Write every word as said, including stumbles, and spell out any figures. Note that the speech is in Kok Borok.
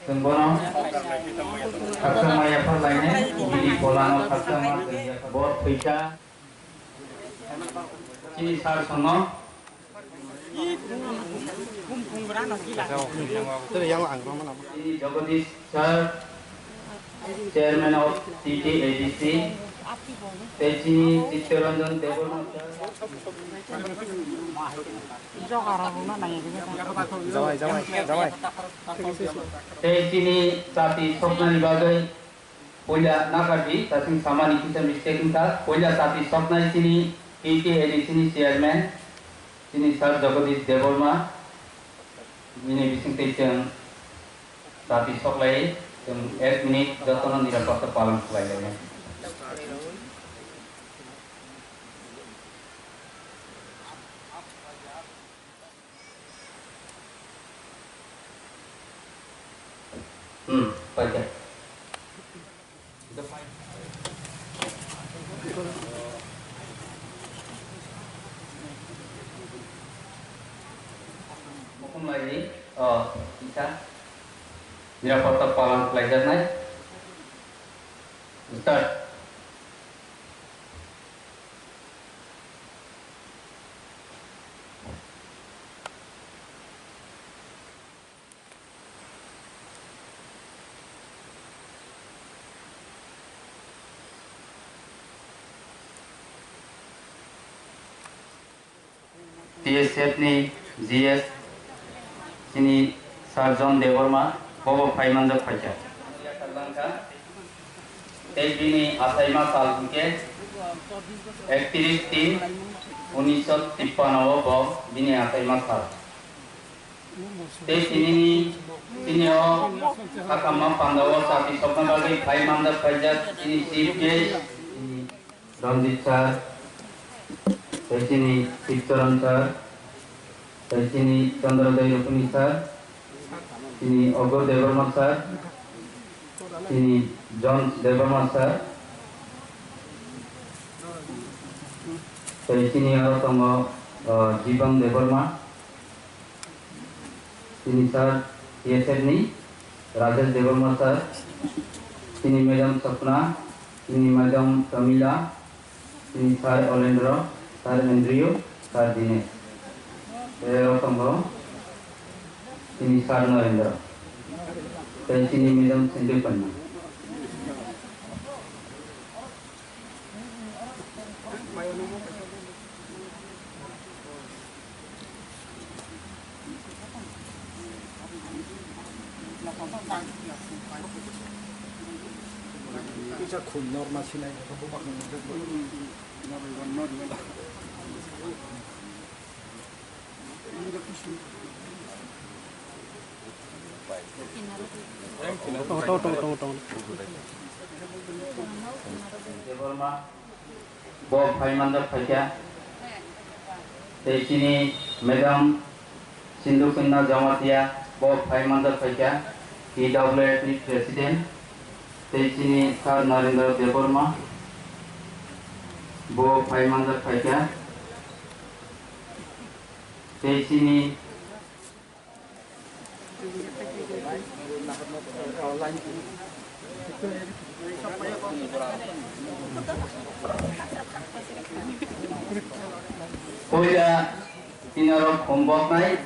Chwng bono khakchangma yaphar lainai, bini polano khakchangma chwng yaphar. Bo thwikha. Chini sir songo. Chini Jagadish sir, chairman of T T A D C. Tei chini Chittaranjan Debbarma sir. Jawai, jawai, jawai. Tei chini chati soknani bagwi puila nakardi, chasing samani kisa mistake wngkha. Puila chati soknai chini T T A D C ni chairman, chini sir Jagadish Debbarma, bini bisingtwi chwng chati soklai, chwng ek minute jotono nirapotta palan khlai lainai. Hmm, paikha. Hukum laidi, oh, isa. Nirapotta palan khlaijaknai. Start. T S F ni G S chini Sir John Debbarma bobo phai manjak phaikha. Tei bini achaima sal hwnkhe ektrish tin unisho tippanno o bo bini achaima sal. Tei tinini, tini o sakama panda o chati sokna bagwi phai manjak phaijak chini chief guest, chini Ranjit sir, tei chini Shivcharan sir, tei chini Chandra Dai Rukuni sir, chini Agur Debbarma sir, chini John Debbarma sir, tei chini aro tongo, ah, Jiban Debbarma, chini sir T S F ni Rajesh Debbarma sir, chini madam Sapna, chini madam Pramila, chini sir Olendro, sir Andrew, sir Dinesh. Tei aro tongo chini sir Narendra. Tei chini madam Sindhu Panna. Kisa khum norma sinai. Debbarma, bo phai manjak phaikha. Tei chini madam Sindhu Kanya Jamatia, bo phai manjak phaikha, T W F ni president. Tei chini sir Narendra Debbarma, bo phai manjak phaikha. Tei chini Puila tinarok khum boknai.